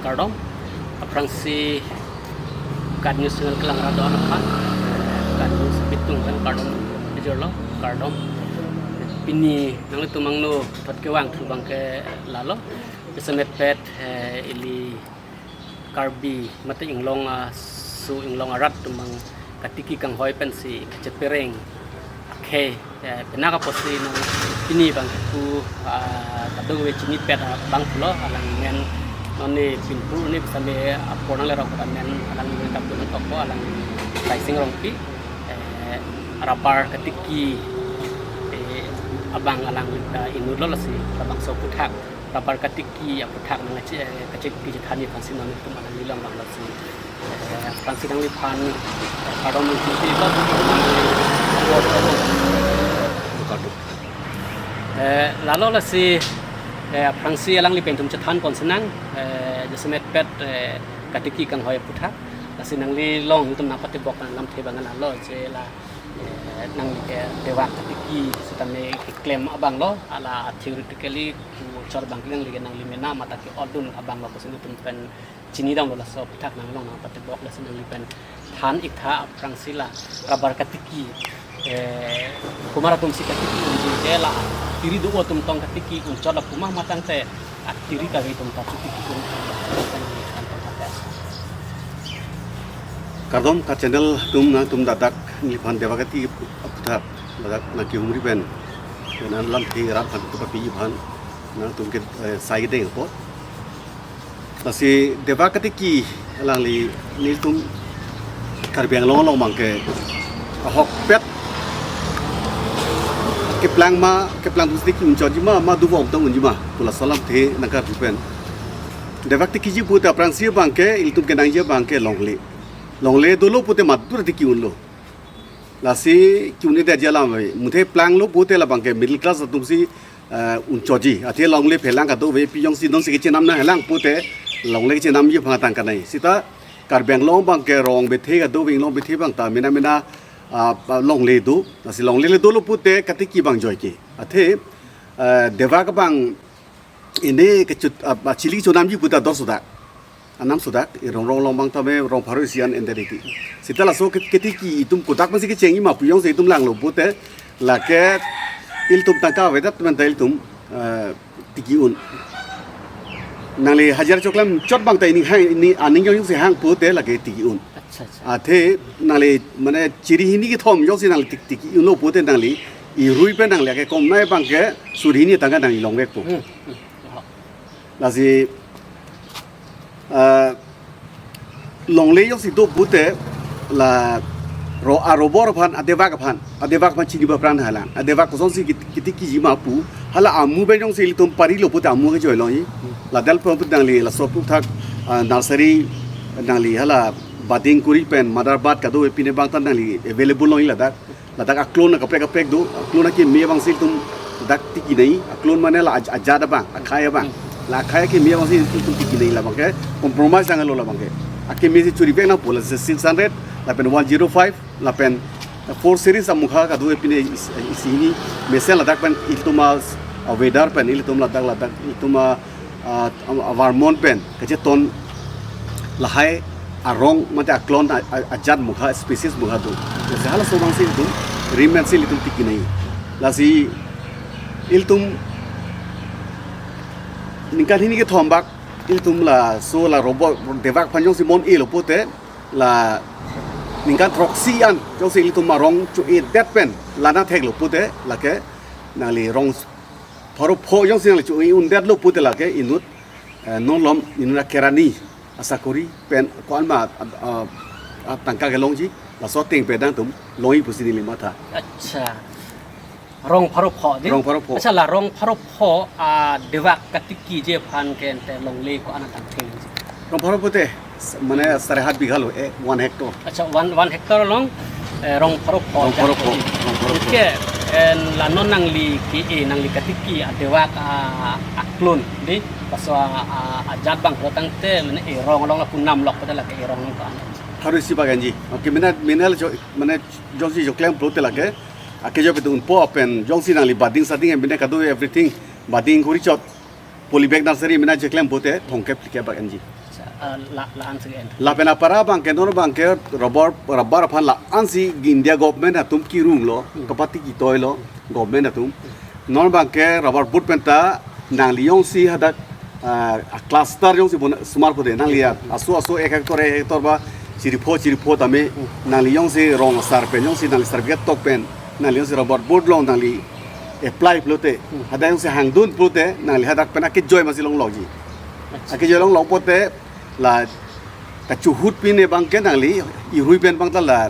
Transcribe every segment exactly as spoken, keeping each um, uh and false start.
Kardom, aphrangsi KAT News channel kelang radon aphan, KAT News bitung pen kardom, bijor lo, kardom. Pini nanglitum angno thot kevang thu abangke lalo, jasemet pet, eh, ili Karbi mate Inglong aso Inglong arat atum abang katiki kanghoi pensi kachepereng akhei, eh, penang apotsi nang pini abang pu, ah, kadokave chinipet abang pulo, alang men non ne pinpur ne bisa me apor nanglerok amen alang men kapu nangkokpo, alang Laising Rongpi, eh, rubber katiki, eh, abang alang, eh, inut lo, lasi labangso aphuthak rubber katiki aphuthak nang kache, eh, kacheki chethan aphansi nanglitum alanglilong abang lasi, eh, aphrangsi nangliphan, eh, kardom nangkisi lo. Eh, lalo lasi, eh, aphrangsi alangli pen itum chethan pon sinang, eh, jasemet pet, eh, katiki kanghoi aphuthak. Lasi nanglilong itum nangpatebok nang lamthe abang lalo je la, eh, nangli ke dewak katiki sitame keklem abang lo, hala theoretically ku chor abang nangli ke nangli mena mate ke odun abang lo pusi itum pen chinidam lo, laso aphuthak nanglong nangpatebok, lasi nangli pen than iktha aphrangsi la rubber katiki, eh, komat atumsi katiki unji je la tiri do atum tong katiki unchot la komat matang te atiri kave atum ta katiki un. Kardom KAT channel atum, nangtum ladak neliphan dewak katiki aphuthak ladak nangkehumri pen, pen an lamthe rat aphan kepapi aphan nangtum ke, eh, sai kedeng apot. Lasi dewak katiki alangli nelitum Karbi Anglong along abangke ahokpet keplang ma, keplang atumsi katiki unchotji ma, ma dovong tong unji ma pu laso alamthe nangkarju pen. Dewak tikiji pute aphrangsi abangke ilitum kenangji abangke longle. Longle dolo pute madur tiki unlo. Lasi ki-un-edetji alam ave. Muthe planglo pute labangke middle class atumsi, eh, unchotji. Athe longle phelang kadokave pi jongsi nonsi kechenam nanghelang pute longle kechenamji aphan tangka nai. Sita Karbi Anglong abangke rong bethe kadokave Inglong bethe abang ta mena mena, ah, longle do. Lasi longle le dolo pute katiki abang joike. Athe, eh, dewak abang ini kechut, ah, chili chonamji pute ador sodak. Anam sodak, irong rong along abang tame rong pharo isi an ender iti. Sita laso ket-, ketiki itum kodak masi kechengji ma pu jongsi itum langlo pute, lake ilitum tangka avedet pen ta ilitum, eh, tiki un. Nangli hajar choklem chot abang ta ining hang, ini aning jongsi hang pute lake tiki un. Acha, acha. Athe nangli mane chiri hini kethom jongsi nangli tik-, tiki unlo pute nangli irui pen nangli ke kom nai abangke suri hini tangka nangli longvekpo. Hmm, hmm. Lasi, ah, longle jongsi do pute la ro-, a-rubber aphan, adewak aphan, adewak aphan chiniba apran halang. Adewak kosonsi kit-, kitikiji ma pu, hala amu pen jongsi ilitum parilo pute amu kejoi longji. Ladak pon pute nangli laso aphuthak, ah, nursery nangli hala budding kuri pen mother bud kadokave pine abang ta nangli available longji ladak. Ladak a-clone kaprek kaprek do, a-clone akeme abangsi ilitum ladak tiki nai, a-clone mane la aj-, ajat abang, akhai abang. Hmm. La akhai akeme abangsi ilitum tiki nai labangke, compromise nanglo labangke. Akeme si churivek nangpo, la six hundred, lapen one zero five, lapen four series amukha kadokave pine is-, isi hini, mesen ladak pen ilitum a, a-weather pen ilitum ladak ladak ilitum a, ah, ah, Vermont pen kacheton lahai arong mate a-clone a, a, ajat mukha species mukha do. Lasi halaso abangsi ilitum rim pensi ilitum tiki nai. Lasi ilitum ningkan hini kethom bak ilitum laso la rubber dewak aphan jongsi mon-elo pute la ningkan throksi an jongsi ilitum arong cho-edet pen la nangtheklo pute lake nangli rong pharo pho jongsi nangli cho-e undetlo pute lake inut, eh, non malom inut akerani asakori pen ko-an ma, ah, ah, ah, tangka kelongji laso ateng pen nangtum longji pusi neli matha. Acha. Rong pharo pho di? Rong pharo pho. Acha, la rong pharo pho, ah, dewak katikiji aphan ke ante longle ko-an atangtheng ji? Rong pharo pho te, s-, mane sare hat bigha lo, eh, one hectare. Acha, one, one hectare along, eh, rong pharo pho. Rong pharo pho, rong pharo pho. Oke, eh, la non nangli ke, eh, nangli katiki adewak a, a-clone di, laso a, a, ajat abang pulo tangte, mane, eh, rong along la punam lok pada lake, eh, rong along ko-an. Pharo isi bak anji. Oke, mena, mena jo, mane jongsi choklem pulote lake, akejo pen unpo pen jongsi nangli budding setting, mane kadokave everything, budding kuri chot, polybag nursery mena choklem pute thomkep phlikep bak anji. Acha. Ah, la, la-an si ke-en. Lapen apara abangke, non abangke rubber, rubber aphan la-ansi India government atum kirung lo, Hmm. kapati kitoi lo, government atum. Non abangke rubber board penta nangli jongsi hadak, ah, cluster jongsi bon sumar pute nangli ya. Hmm. Aso aso ek hectare, ek hectare ba chiri pho chiri pho tame Hmm. nangli jongsi rong asar pen jongsi nangli certificate tok pen nangli jongsi rubber board along nangli apply pulote. Hmm. Hadak jongsi hangdun pulote nangli hadak pen akejoi masi longlokji. Acha. Akejoi longlok pote la kachehut pine abangke nangli irui pen abangta la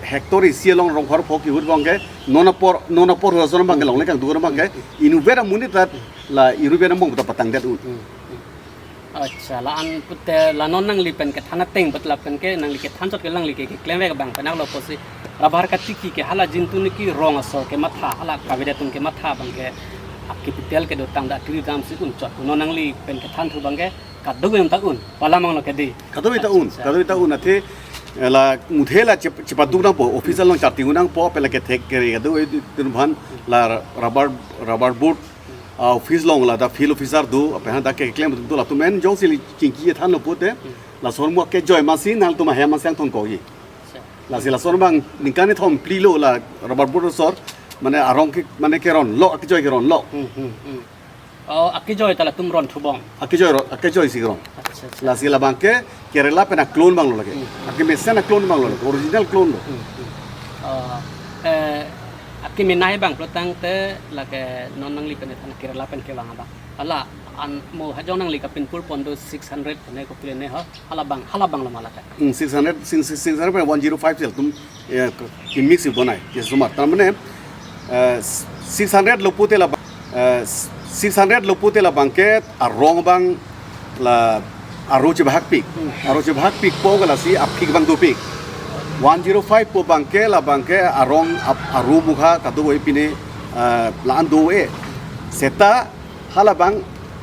hectare isi along rong pharo pho kehut abangke non apor, non apor huson abangke Hmm. longle kangdun abangke Hmm. inutvet amonit ta la irui pen abangta patangdet un. Hmm. Hmm. Acha, la-an pute la non nangli pen kethan ateng pute lapen ke nangli kethan chot ke nangli ke, keklem vek abang pen aklo pusi rubber katiki ke hala jin tuni ke rong asor kematha, hala kaveri atum kematha abangke a capital kedotang dak kiri damsi un chot. Non nangli pen kethan thu abangke kadokave ta un, pu alam abang lo ke dei. Kadokave ta un, Acha, acha. kadokave ta un, athe la muthe la chep-, chepaduk nangpo, office along charting nangpo, pen la kethek kere kadokave tun aphan la rubber, rubber board, ah, office along la dak field officer do, lapen hadak keklem do, latum en jongsi chingki thanlo pote, Hmm. lason mo akejoi masi nangtum ahem masi angthon koji. Acha. Lasi lason abang ningkan kethom phli lo la rubber board asor, mane arong ke, mane keron lo, akejoi keron lo. Hmm, hmm, hmm. Oh, akejoi ta latum ron thubom. Akejoi ro, akejoi si keron. Acha, acha. Lasi labangke Kerala pen a-clone abang lo lake. Hmm. Akemesen a-clone abang lo lake. Original clone lo. Hmm, hmm. Oh, eh, akemenei abang pulo tangte lake non nangli pen than Kerala pen kevang abang. Hala an mo hajong nangli kapinpur pon do six hundred ne kopile ne ho. Hala abang, hala abang lo ma lake. Hmm, six hundred, six, six, six hundred pen one zero five sel tum, eh, ke, kemix si bonai, ke sumar. Tar mane, eh, six hundred lo pote la ba-, eh, six hundred lo pote labangke arong abang la aro chebahak pik. Hmm. Aro chebahak pik po ke lasi aphik abang dopik. One zero five po abangke labangke arong ap-, aro mukha kadokave pine, eh, la-an do-e. Seta hala abang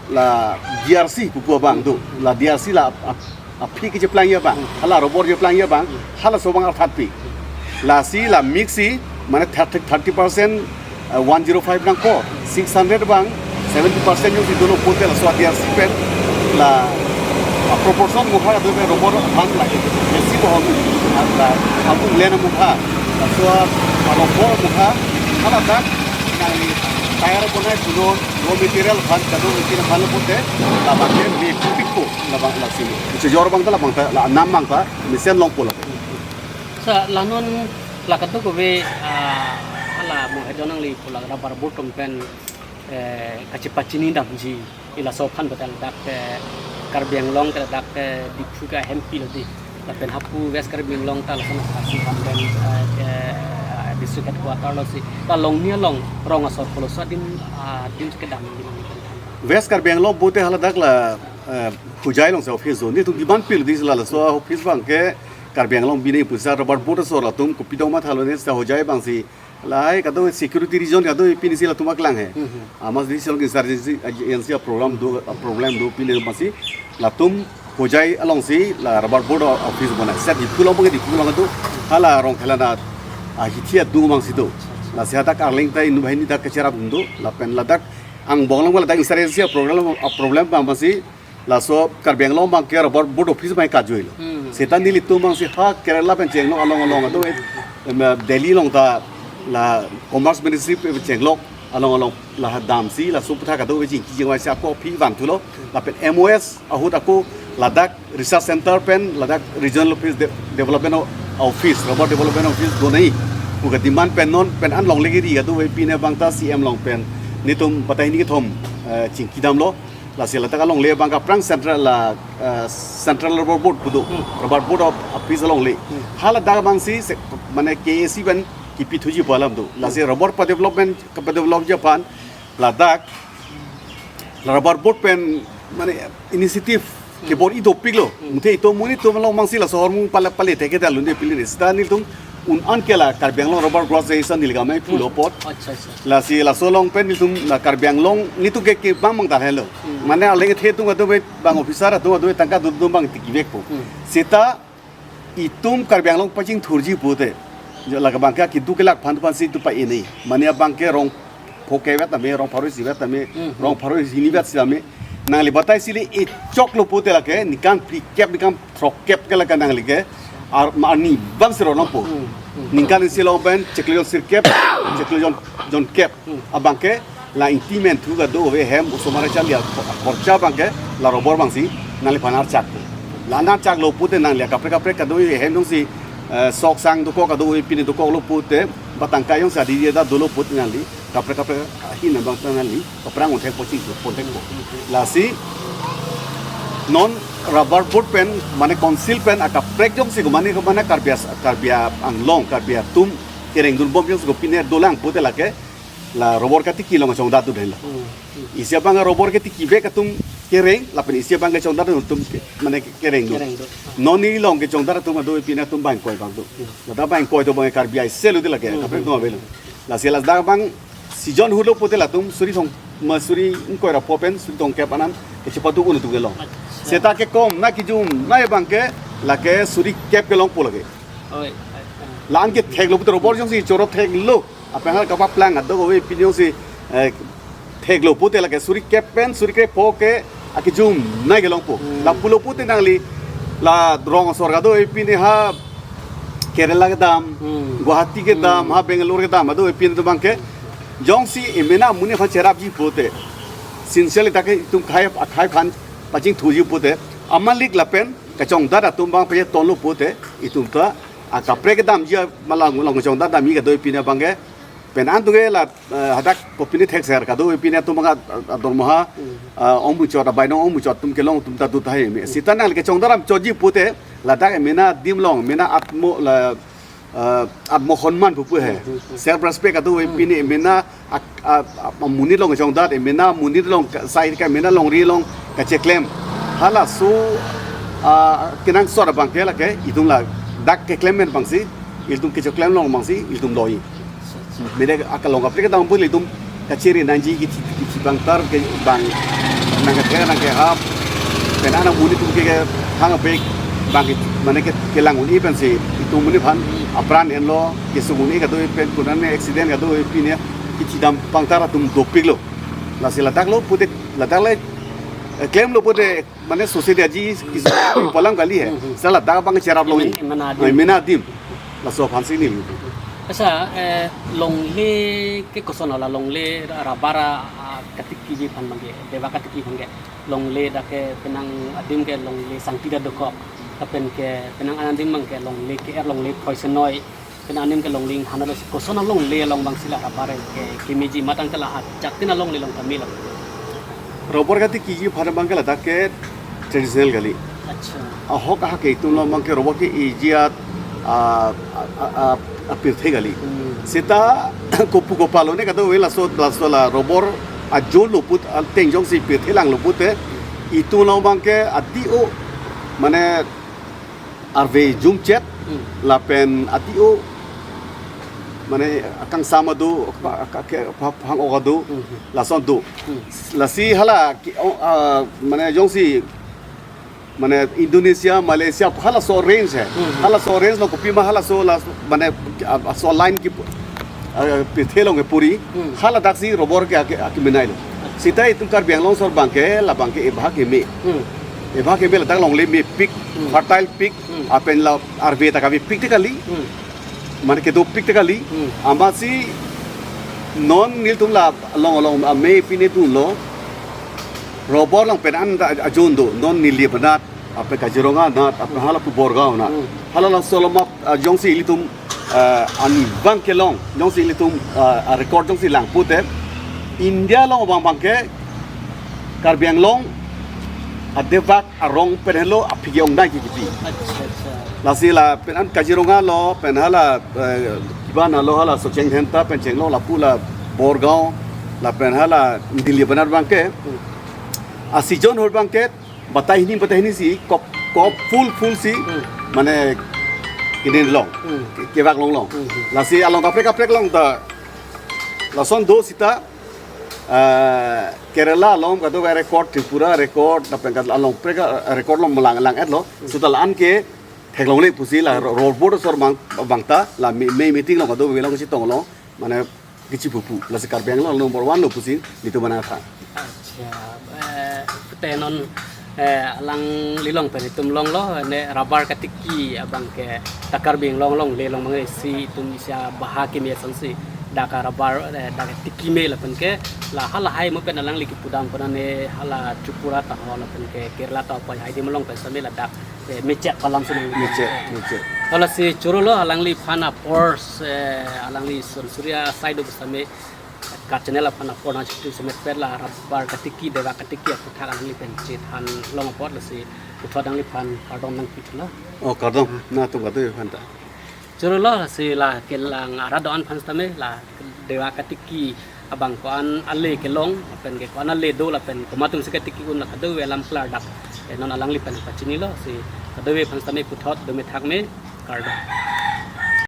la D R C pupu abang do. La D R C la ap-, ap-, aphik kecheplang abang. Hala rubber cheplang abang. Halaso abang arthatpik. Lasi la mix si mane thirty, thirty percent, eh, one zero five nangpo. Six hundred abang seventy percent jongsi dolo pote laso D R C pen la, ah, proportion mukha do pen rubber aphan lake. Besi bohong la, abu len mukha. Laso a rubber mukha. Hala dak nangli tyre bonai punon raw material aphan kado ikin aphan lo pote labangke mepikpo labang lasi. Chejor abangta labangta la nam abangta mesen longpo la. Sa la non la kadokave, ah, hala mo hajong nangli pu la rubber board atum pen, eh, kachepachini damji. Ila laso aphan betal dak ke Karbi Anglong ke dak ke Diphu ke hempi lo dei. Lapen hapu West Karbi Anglong ta lason aphan si ham pen, eh, ke, eh, district headquarter lo si. La longni along rong asor koloso adim, ah, adim kedam di nang pen than. West Karbi Anglong pote hala dak la, eh, Hojai along si office do. Netum demand pilo dei si la laso office abangke Karbi Anglong bini pusat rubber board asor latum kopi dong mathalo ne seta Hojai abang si lahai kado security reason kado pini si latum aklang he. Hmm, hmm. Amat di sel insurgency agency a-problem do, a-problem do pini masi latum Hojai along si la rubber board office bonai. Seta Diphu along abangke Diphu along do hala Rongkhela na ahithi adung abang si do. Lasi hadak Arleng ta inut banghini dak kecherap do. Lapen ladak angbong along ladak insurgency a-problem, a-problem abang masi laso Karbi Anglong abangke rubber board office abang kajuilo. Hmm. Seta nelitum abang si ha Kerala pen chenglok along along do, em, Delhi along ta la Commerce Ministry pen chenglok along along la damsi laso aputhak kado chingki chingvai si ako aphi vanthulo lapen M O S ahut ako ladak research center pen ladak regional office de-, development o-, office, rubber development office donai pu kedemand pen non pen an longle kiri kado pine abangta C M along pen netum batai hini kethom, eh, chingki damlo. Lasi ladak alongle abangke aphrang central la, eh, central rubber board pu do, Hmm. rubber board of office alongle. Hmm. Hala dak abang si se-, mane K A C pen kipi thuji pu alam do. Lasi Hmm. rubber pa-development, kapa-developji aphan ladak la rubber board pen mane initiative Hmm. kebor-i dopiklo. Hmm. Muthe itum amonit atum along abang si laso ahormu pale pale theke dalun de pili re. Seta nelitum un-an ke la Karbi Anglong Rubber Growers Association neli gamai pulo Hmm. apot. Acha, acha. Lasi laso along pen nelitum la Karbi Anglong nelitum ke kevang abang ta helo. Hmm. Mane aleng the atum kado abang officer atum kado tangka dudum abang tikivekpo. Hmm. Seta itum Karbi Anglong pachingthurji pote. Jo la abangke keduk kelak aphan aphan si itum pa-e nai. Mane abangke rong pho kevet tame, rong pharo isi vet tame, Hmm, hmm. rong pharo isi hini vet si tame. Nangli batai sili echok lo pute lake, ningkan phlikep, ningkan throkkep ke lake nangli ke, ar, arni bang siro longpo. Hmm, hmm. Ningkan isi along pen, chiklo jon sirkep, chiklo jon, jonkep. Hmm. Abang ke, la ingti menthu kadokave hem, osomar charli a, khorcha abang ke, la robor abang si, nangliphan archak. La nanchak lo pute nangli, kaprek kaprek kadokave hem jongsi, eh, sok sang dokok kadokave pine dokok lo pute, ba tangka jongsi adi dia ta dolo pute nangli. Kaprek kaprek ahin abang ta nangli, kaprek angthek pochi, ponthek po. Lasi, non rubber board pen, mane council pen, akaprek jongsi ko mane ko mane Karbi as-, Karbi Anglong, Karbi atum, kereng dunbom jongsi ko pine dolang pute lake, la robor katiki along chongdat dun hela. Hmm, hmm. Isi abang robor katiki bek atum kereng, lapen isi abang kechongdat atum ke, mane kereng dun. Kereng dun. Non neli along kechongdat atum ado pine atum bang koi bang do. Hmm. Ladak bang koi do abang Karbi ai selu de lake, Hmm, kaprek hmm. Atum avelo. Lasi ladak abang season hulo pute latum suri thong, ma suri ingkoi ra pho pen suri thomkep anam kechepatu un atum kelong. Acha. Seta kekom na kijum na abang ke lake suri kep kelongpo lake. Oi, oi, oi. La-an ke theklo pute robor jongsi choro theklo. Aphan ha kapaplang kadokave pine jongsi, eh, theklo pute lake suri kep pen suri krepho ke akijum nai kelongpo. Hmm. La pulo pute nangli la rong asor kadokave pine ha Kerala kedam, Hmm. Guwahati kedam, Hmm. Ha Bangalore kedam, kadokave pine atum abang ke jongsi emena amonit aphan cherapji pute. Sincerely ta ke itum khei, akhei aphan pachingthuji pute. Amalik lapen kachongdat atum abang pe tonlo pute, itum ta akaprek kedamji ma la along kachongdat damji kadokave pine abang ke pen an tuke la, eh, hadak kopine thekser kadokave pine atum abang a, a, dormoha, Hmm. Ah, ongmuchot, abai nong ongmuchot atum kelong atum ta dut tahai me. Sita nangli kechongdat alam choji pute, ladak emena adim along, emena atmo la, ah, atmo honman pupu he. Hmm, hmm, hmm. Self respect kadokave Hmm. pine emena ak-, a, a, amonit along chongdat, emena amonit along ka-, sai ka emena longri along kacheklem. Halaso, ah, kenangsot abang ke lake, itum ladak keklem pen abang si, itum kechoklem along abang si, itum loi. Mene akalong kaprek kedam pun itum kachiri nangji kithi, kithi bang tar ke bang nang ke nang ke hap. Pen amonit atum ke, ke hang bek bang ke mane ke kelang un-e pensi itum amonit aphan apran enlo kesung un-e kadokave pen kunan ne accident kadokave pine kithi dam pangtar atum dopiklo. Lasi ladak lo pute ladak le, eh, klemlo pute mane society aji kisu palang kali he. Hmm, hmm. Sala ladak abang cherap long. Emena, emena adim. Emena adim. Laso aphan si neli. Asa, eh, longle ke koson hala longle rubber a, a, katikiji aphan abang ke, deba katiki aphan ke. Longle dak ke penang adim ke longle sangti ta dokok. Lapen ke penang an adim abang ke longle ke er longle phoi senoi. Pen anim ke longle hana lo koson alongle along abang si la rubber ke kemeji matang ke la hat jak tin alongle along kami lo. Rubber katikiji aphan abang ke ladak ke traditional kali. Acha. Ahok ahak ke itum along abang ke rubber ke eji at, a, a, a, a, apirthe kali. Hmm. Seta kopu kopalone kadokave laso, laso la rubber ajo lo put, ateng jongsi pirthe lang lo pute, itum along abang ke adi-o, mane arve jumchet, Hmm. Lapen adi-o, mane akangsam ado, apa, aka-, ke, apa, hang-ok ado, Hmm. Lason do. Hmm. Lasi hala, ki, o, ah, mane jongsi, mane Indonesia, Malaysia, halaso range he. Hmm. Halaso range lo kopima halaso la, mane, ah, so line ki, ah, pirthe along ke puri, Hmm. Hala daksi rubber ke ake, ake menai lo. Sita itum Karbi Anglong asor abang ke, la abang ke ebhak eme. Hmm. Ebhak eme ladak longle mepik, Hmm. Fertile pik, Hmm. Lapen la arve ta kavepik te kali. Hmm. Mane kedopik te kali. Hmm. Amatsi non nelitum la along along ame pine dunlo. Rubber along pen an ta ajo do. Non Nilip anat, lapen Kaziranga anat, lapen hala pu Borgaon anat. Hmm. Hala laso alam ap, ah, jongsi ilitum, ah, arni bang kelong, jongsi ilitum, ah, ah, record jongsi lang pute. India along abang abang ke Karbi Anglong adevak arong pen helo aphi ke-ongdai ke kipi. Acha, acha. Lasi lapen an Kaziranga lo, pen hala, eh, kiban lo hala Socheng Dhenta, pen chenglo lapu la Borgaon, lapen hala Nilip anat abang ke. Hmm. A season ahut abang ke, batai hini, batai hini si, kop, kop full, full si, Hmm. mane, kinin long, Hmm. ke-, kevak long long. Hmm, hmm. Lasi along kaprek kaprek along ta, lason do sita, eh, Kerala along kadokave record, Tripura record, lapen kat along prek, eh, record along melang lang-et lo. Seta la-an ke theklongle pusi la ro-, rubber asor abang, abang ta, la me, me meeting along kadokave along kachetong along, mane kechipupu, lasi Karbi Anglong number one lo pusi, nelitum mane tha. Acha, eh, Te non, eh, alanglilong pen itum longlo, ne rubber katiki abang ke ta Karbi Anglong along le long mangre si itum isi abaha keme asonsi dak rubber, eh, dak tiki me lapen ke la halahai mo pen alangli kipudam pona ne hala Tripura ta ho lapen ke Kerala ta poi hai di malong pen sami ladak, eh, mechek palam sunang. Mechek, mechek. Hala si choro lo alangliphan apor, eh, alangli Sonsuria side of sami ka channel aphan apor nangchitu semet pet la rubber katiki, dewa katiki aputhak alangli pen chethan long apot lasi puthot alangliphan kardom nangpithulo. Oh, kardom. Na tum kardom aphan ta. Choro lo si la kelang arat do-an aphan sitame la dewa katiki abang ko-an ale kelong lapen ke ko-an ale do lapen komat atumsi katiki un la kadokave alam klardak, eh, non alangli pen pachinilo si kadokave aphan sitame puthot dome thakme, kardom.